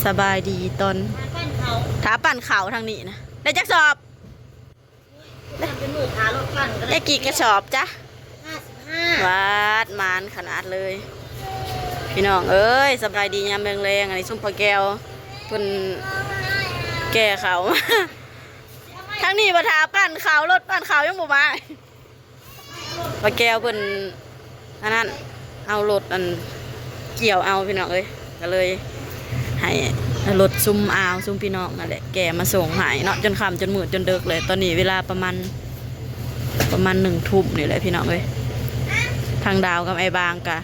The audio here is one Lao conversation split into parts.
ສະບາຍດີຕອນ ຖ້າປັ່ນເຂົ້າ ຖ້າປັ່ນເຂົ້າທາງນີ້ນະ ໄດ້ຈັກສອບ? ເປັນມື້ຖ້າລົດປັ່ນກໍໄດ້ ໄດ້ກີ່ກະສອບຈະ? ຫ້າສິບຫ້າ ວາດ ໝານຂະໜາດເລີຍ ພີ່ນ້ອງເອີຍ. ສະບາຍດີຍາມແລງໆ ອັນນີ້ຊຸມພໍ່ແກ້ວເພິ່ນແກ່ເຂົ້າ ທາງນີ້ບໍ່ຖ້າປັ່ນເຂົ້າ ລົດປັ່ນເຂົ້າຍັງບໍ່ມາ. ປ້າແກ້ວເພິ່ນອັນນັ້ນ ເອົາລົດອັນກ່ຽວເອົາ ພີ່ນ້ອງເອີຍ ກໍເລີຍໃຫ້ລົດຊຸມອາວ ຊຸມພີ່ນ້ອງນັ້ນແຫຼະ ແກ່ມາສົ່ງໃຫ້ເນາະ ຈົນຄ່ຳຈົນມືດຈົນເດິກເລີຍ. ຕອນນີ້ເວລາປະມານ ປະມານໜຶ່ງທຸ່ມນີ້ແຫຼະ ພີ່ນ້ອງເອີຍ. ທາງດາວກັບໄອ້ບາງກະ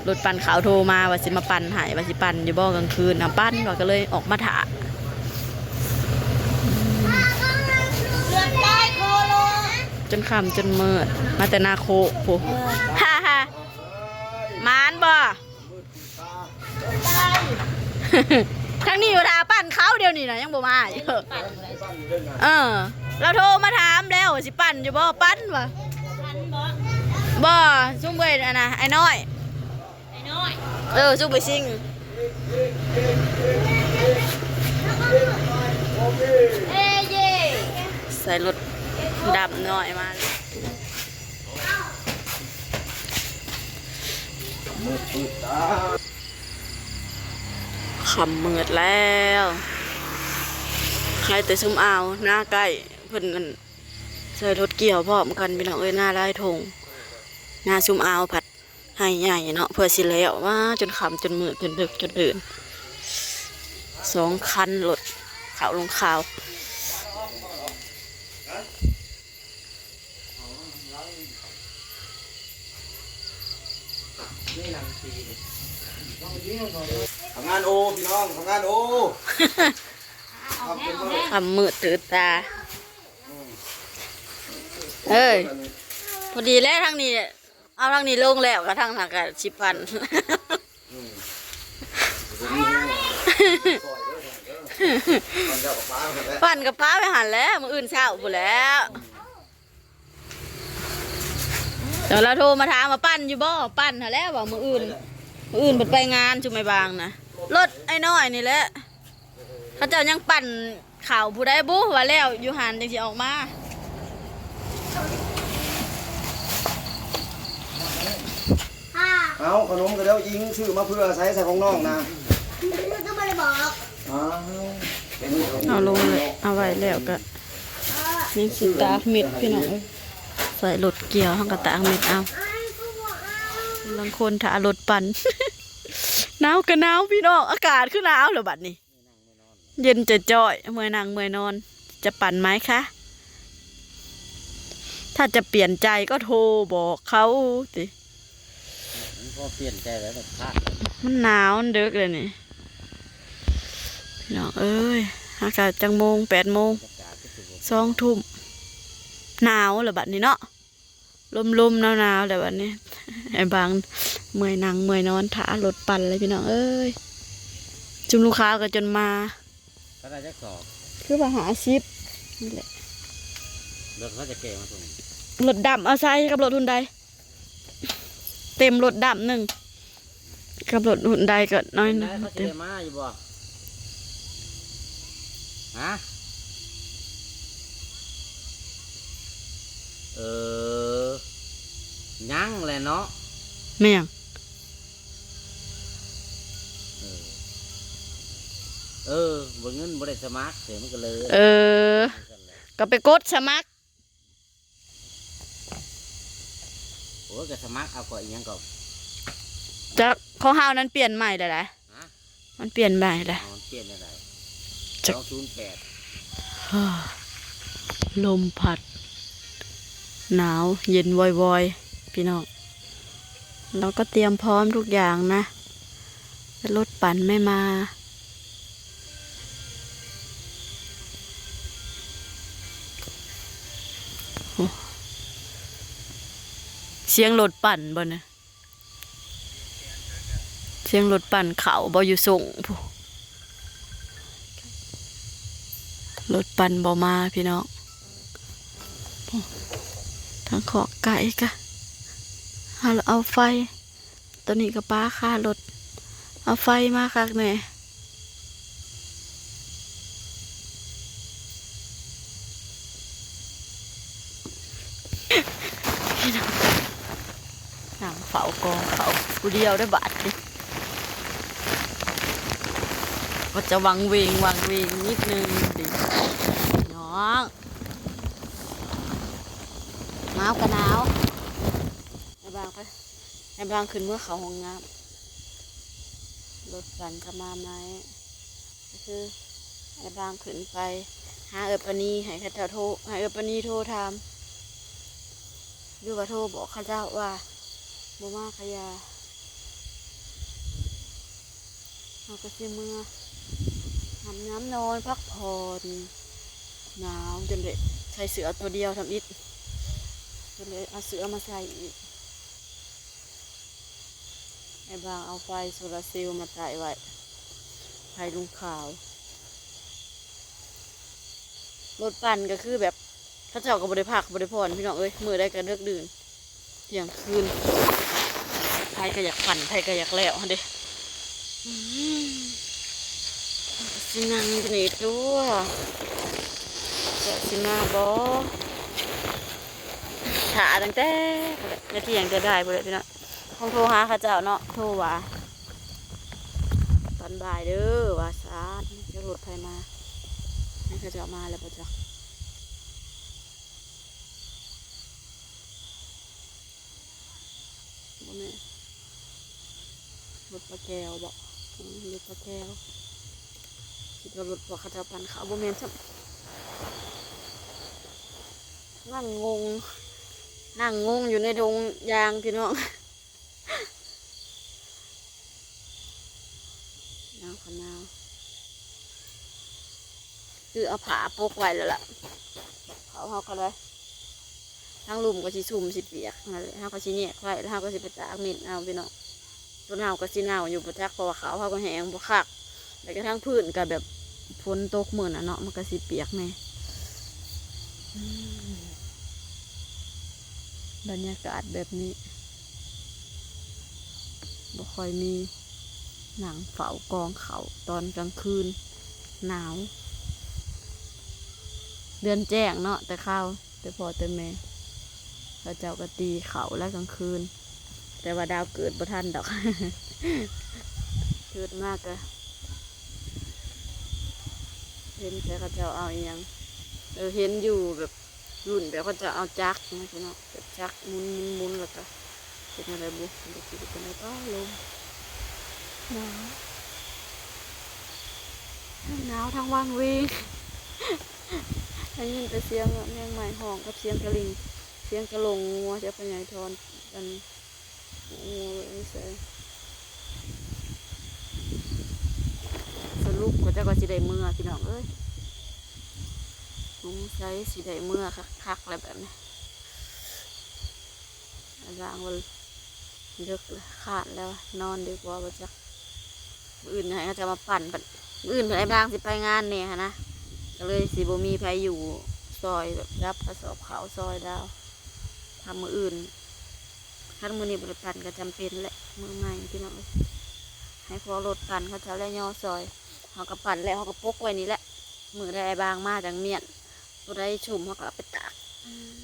ລົດປັ່ນເຂົ້າໂທມາວ່າຊິມາປັ່ນໃຫ້ ວ່າຊິປັ່ນຢູ່ບໍ່ກາງຄືນ ເອົາປັ່ນວ່າ ກໍເລີຍອອກມາຖ້າ ຈົນຄ່ຳຈົນມືດ ມາແຕ່ນາໂຄກພຸ້ນ ເອີ ຫາໆ ໝານບໍ່? ທາງນີ້ວ່າຖ້າປັ່ນເຂົ້າ ດຽວນີ້ນະຍັງບໍ່ມາຢູ່ ເອີ ລາວໂທມາຖາມແລ້ວວ່າຊິປັ່ນຢູ່ບໍ່? ປັ່ນບໍ່? ບໍ່ ຊຸມເອື້ອຍອັນນະ ອ້າຍນ້ອຍ ອ້າຍນ້ອຍ ເອີ ຊຸມໄປຊິງ ເອີເຢ ໃສ່ລົດດຳນ້ອຍມາ ຄ່ຳມືດແລ້ວ ໃຫ້ແຕ່ຊຸມອາວ ນາໃກ້ເພິ່ນນັ້ນ ໃສ່ລົດກ່ຽວພ້ອມກັນ ພີ່ນ້ອງເອີຍ. ນາຫຼາຍທົ່ງ ນາຊຸມອາວພັດໄຮ່ໃຫຍ່ເນາະ ເພື່ອຊິແລ້ວ ວ້າ ຈົນຄ່ຳຈົນມືດ ຈົນເດິກຈົນເດີນ ສອງຄັນລົດ ເຂົ້າລົງຄາວ. ທຳງານໂອ ພີ່ນ້ອງ ທຳງານໂອ ຄ່ຳມືດຕື່ນຕາ ເອີຍ ພໍດີແລ້ວ ທາງນີ້ ເອົາທາງນີ້ລົງແລ້ວ ກໍທາງນັ້ນກໍຊິປັ່ນ ປັ່ນກໍປະໄວ້ຫັ້ນແຫຼະ ມື້ອື່ນເຊົ້າພຸ້ນແລ້ວ. ແຕ່ລາວໂທມາຖາມວ່າ ປັ່ນຢູ່ບໍ່? ປັ່ນຫັ້ນແຫຼະ ວ່າມື້ອື່ນ ມື້ອື່ນເພິ່ນໄປງານ ຈຸມໄອ້ບາງນະ ລົດໄອ້ນ້ອຍນີ້ແຫຼະ ເຂົາເຈົ້າຍັງປັ່ນເຂົ້າ ຜູ້ໃດບຸວ່າແລ້ວຢູ່ຫັ້ນຈັ່ງຊິອອກມາ. ເອົາຂະໜົມກໍແລ້ວ ອີງຊື້ມາເພື່ອໃສ່ ໃສ່ຂອງນ້ອງນະ ກໍບໍ່ໄດ້ບອກ ເອົາລົງເລີຍ ເອົາໄວ້ແລ້ວກໍ ຍັງຊິຕາກເມັດ ພີ່ນ້ອງເອີຍ ໃສ່ລົດກ່ຽວ ເຮົາກໍຕາກເມັດເອົາ. ລາງຄົນຖ້າລົດປັ່ນ ໜາວກໍໜາວ ພີ່ນ້ອງ ອາກາດຄືໜາວແລ້ວບັດນີ້ ເຢັນຈ່ອຍໆ ເມື່ອຍນັ່ງເມື່ອຍນອນ ຈະປັ່ນໄໝຄະ? ຖ້າຈະປ່ຽນໃຈກໍໂທບອກເຂົາຕິ. ມັນພໍປ່ຽນໃຈແລ້ວ ມັນຂາດແລ້ວ ມັນໜາວ ມັນເດິກແລ້ວນີ້ ພີ່ນ້ອງເອີຍ. ຫາກະຈັກໂມງ ແປດໂມງ ສອງທຸ່ມ ໜາວແລ້ວບັດນີ້ເນາະ ລົມໆ ໜາວໆ ແລ້ວບັດນີ້. ໄອ້ບາງເມື່ອຍນັ່ງເມື່ອຍນອນຖ້າລົດປັ່ນເລີຍ ພີ່ນ້ອງເອີຍ. ຈຸມລູກຄ້າກໍຈົນມາ ເທົ່າໃດຈັກສອບ? ຄືວ່າຫ້າສິບນີ້ແຫຼະ ລົດເຂົາຈະແກ່ມາສົ່ງ ລົດດຳເອົາໃສ່ກັບລົດຮຸ່ນໃດ ເຕັມລົດດຳໜຶ່ງ ກັບລົດຮຸ່ນໃດກໍນ້ອຍໜຶ່ງ ເປັນໃດ ເຂົາຊິໄດ້ມາຢູ່ບໍ່? ຮະ? ເອີ ຍັງແຫຼະເນາະ ແມ່ນຫຍັງ? ເອີ ເອີ ບໍ່ ເງິນບໍ່ໄດ້ສະໝັກເສຍ ມັນກໍເລີຍ ເອີ ກໍໄປກົດສະໝັກ. ໂອ້ຍ ກໍສະໝັກເອົາກໍອີ່ຫຍັງກໍ ຈັກ ຂອງເຮົານັ້ນປ່ຽນໃໝ່ແລ້ວໃດ໋ ຮະ? ມັນປ່ຽນໃໝ່ແລ້ວ ເອົາ ມັນປ່ຽນແນວໃດ? ຈັກ ສອງສູນແປດ ລົມພັດ ໜາວເຢັນວອຍໆ ພີ່ນ້ອງ. ເຮົາກໍຕຽມພ້ອມທຸກຢ່າງນະ ແຕ່ລົດປັ່ນໄມ່ມາ. ໂອ້ ສຽງລົດປັ່ນບໍ່ນະ? ສຽງລົດປັ່ນເຂົ້າບໍ່ ຢູ່ສົ່ງພຸ້ນ ລົດປັ່ນບໍ່ມາ ພີ່ນ້ອງ. ທາງຄອກໄກ່ກະ ເອົາ ເອົາໄຟ ຕອນນີ້ກໍປາຄາລົດ ເອົາໄຟມາຄັກແນ່. ເຝົ້າກອງເຂົ້າຜູ້ດຽວໄດ້ບາດນີ້ ກໍຈະວັງເວງວັງເວງນິດໜຶ່ງເດ້ພີ່ນ້ອງ. ໜາວກໍໜາວ ອ້າຍບາງໄປ ອ້າຍບາງຂຶ້ນເມືອເຂົ້າຫ້ອງນ້ຳ ລົດປັ່ນກໍມາໃໝ່ ກໍຄືອ້າຍບາງຂຶ້ນໄປຫາເອື້ອຍປານີ ໃຫ້ເຂົາເຈົ້າໂທ ໃຫ້ເອື້ອຍປານີໂທຖາມ ຫຼືວ່າໂທບອກເຂົາເຈົ້າວ່າບໍ່ມາກະຢ່າ ເຮົາກໍຊິເມືອຫາບນ້ຳນອນພັກຜ່ອນ ໜາວຈົນໄດ້ໃສ່ເສື້ອຕົວດຽວທຳອິດ ຈົນໄດ້ເອົາເສື້ອມາໃສ່ອີກ. ອ້າຍບາງເອົາໄຟໂຊລາເຊວມາໄຕ້ໄວ້ ໄຟລຸງຂາວ ລົດປັ່ນກໍຄືແບບ ເຂົາເຈົ້າກໍບໍ່ໄດ້ພັກບໍ່ໄດ້ຜ່ອນພີ່ນ້ອງເອີຍ ມື້ໃດກໍເດິກດື່ນ ທ່ຽງຄືນ ໃຜກໍຢາກປັ່ນ ໃຜກໍຢາກແລ້ວຫັ້ນເດ້. ອືມ ຊິນັ່ງຢູ່ນີ້ຕົວະ ເຈົ້າຊິມາບໍ່ ຖ້າຕັ້ງແຕ່ ນາທີຫຍັງຈະໄດ້ພຸ້ນແຫຼະພີ່ນ້ອງ ຕ້ອງໂທຫາເຂົາເຈົ້າເນາະ ໂທວ່າ ຕອນບ່າຍເດີ້ວ່າຊັ້ນ ຈັກລົດໃຜມາ ໃຫ້ເຂົາເຈົ້າມາແລ້ວບໍ່ຈັກ ບໍ່ແມ່ນ ລົດປ້າແກ້ວບໍ ອືມ ລົດປ້າແກ້ວ ຄິດວ່າລົດພວກເຂົາເຈົ້າປັ່ນເຂົ້າ ບໍ່ແມ່ນຊ້ຳ ນັ່ງງົງ ນັ່ງງົງຢູ່ໃນດົງຢາງພີ່ນ້ອງ. ໜາວກໍໜາວ ຄືເອົາຜ້າປົກໄວ້ແລ້ວລະ ເຂົ້າເຮົາກໍໄດ້ ທາງລຸ່ມກໍຊິຊຸ່ມຊິປຽກຫັ້ນແຫຼະ ເຮົາກໍຊິແຍກໄວ້ ແລ້ວເຮົາກໍຊິໄປຕາກເມັນເອົາພີ່ນ້ອງ ຕົວເນົ່າກໍຊິເນົ່າຢູ່ບໍ່ຈັກ ເພາະວ່າເຂົ້າເຮົາກໍແຫ້ງບໍ່ຄັກ ແລ້ວກໍທາງພື້ນກໍແບບຝົນຕົກມື້ນັ້ນເນາະ ມັນກໍຊິປຽກແດ່. ອືມ ບັນຍາກາດແບບນີ້ ບໍ່ຄ່ອຍມີ ນັ່ງເຝົ້າກອງເຂົ້າຕອນກາງຄືນ ໜາວ ເດືອນແຈ້ງເນາະ ແຕ່ຄາວ ແຕ່ພໍ່ແຕ່ແມ່ ເຂົາເຈົ້າກໍຕີເຂົ້າແລ້ວກາງຄືນ ແຕ່ວ່າດາວເກີດບໍ່ທັນດອກ ເກີດມາກໍເຫັນແຕ່ເຂົາເຈົ້າເອົາອີ່ຫຍັງ ເອີ ເຫັນຢູ່ແບບລຸ້ນແບບເຂົາເຈົ້າເອົາຈັກນະພີ່ນ້ອງ ແບບຈັກໝຸນໆໆ ແລ້ວກໍເຮັດແນວໃດບຸ ມັນກໍຊິເປັນຈັ່ງໃດ ປ້າ ລົມ ໜາວ ທັງໜາວທັງວັງເວງ ໄດ້ຍິນແຕ່ສຽງແມງໄມ້ຮ້ອງກັບສຽງກະລິ່ງ ສຽງກະລົງງົວຈາກພໍ່ໃຫຍ່ທອນ ອັນ ໂອ້ຍ ສະຫຼຸບກໍຈັກວ່າຊິໄດ້ເມືອພີ່ນ້ອງເອີຍ ສົງໄສຊິໄດ້ເມືອຄັກໆ ແລ້ວແບບນີ້ ອ້າຍບາງວ່າເລິກແລ້ວ ຄ້ານແລ້ວ ນອນດີກວ່າບໍ່ຈັກ ມື້ອື່ນໃຫ້ເຂົາເຈົ້າມາປັ່ນ ບັດມື້ອື່ນເພິ່ນອ້າຍບາງຊິໄປງານແດ່ຫັ້ນນະ ກໍເລີຍຊິບໍ່ມີໃຜຢູ່ຊ່ອຍ ແບບດັບກະສອບເຂົ້າຊ່ອຍລາວ ຖ້າມື້ອື່ນ ຄັນມື້ນີ້ບໍ່ໄດ້ປັ່ນກໍຈຳເປັນແຫຼະ ມື້ໃໝ່ພີ່ນ້ອງເອີຍ ໃຫ້ພວກລົດປັ່ນເຂົາເຈົ້າແລະຍໍຊ່ອຍ ເຮົາກໍປັ່ນແລ້ວເຮົາກໍປົກໄວ້ນີ້ແຫຼະ ມື້ໃດອ້າຍບາງມາຈັ່ງມ້ຽນ ຕົວໃດຊຸ່ມເຮົາກໍເອົາໄປຕາກ ອືມ